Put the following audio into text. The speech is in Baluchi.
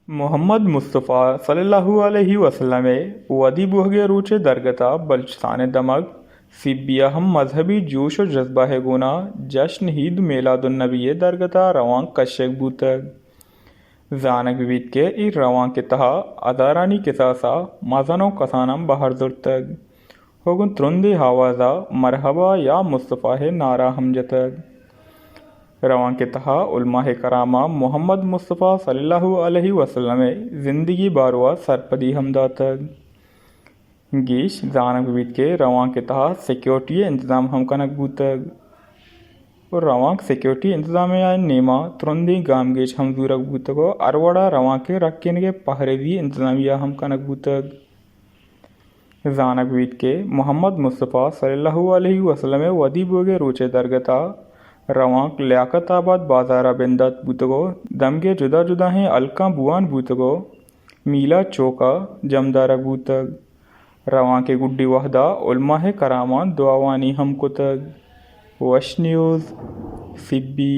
محمد مصطفی صلی اللہ علیہ وسلم ءِ ودی بوہگ ءِ روچ ءِ درگت ءَ بلوچستان ءِ دمگ سبی ءَ ہم مذہبی جوش ءُ جذبہ ءِ گونا جشن عید میلاد النبی ءِ درگت ءَ روانک کشگ بوتگ۔ زانگ بہ بیت کہ اے روانک ءِ تہا ہزارانی کساس ءَ مزن ءُ کساناں بہر زرتگ ءُ گوں ترندیں آواز ءَ مرحبا یا مصطفی ءِ نعرہ ہم جتگ۔ روانک ءِ تہا علماء کرام ءَ محمد مصطفی صلی اللہ علیہ وسلم ءِ زندگی باروا سرپدی ہم داتگ۔ گیش زانگ بہ بیت کہ روانک ءِ تہا سیکیورٹی ءِ انتظام ہم کنگ بوتگ ءُ روانک سیکیورٹی انتظامیہ ءِ نیما ترندیں گامگیج ہم زورگ بوتگ ءُ ہر وڑا روانک ءِ رکینگ ءِ پہریزی انتظامیہ ہم کنگ بوتگ۔ زانگ بیت کہ محمد مصطفی صلی اللہ علیہ وسلم ءِ ودی بوگ ءِ روچ ءِ درگت ءَ روانک لیاقت آباد بازار ءَ بندات بوتگ ءُ دمگ ءِ جدا جدائیں ہلکاں بوان بوتگ ءُ میلاد چوک ءَ جمدارگ بوتگ۔ روانک ءِ گڈی وہد ءَ علماء کراماں دعاوانی ہم کتگ۔ وش نیوز، سبی۔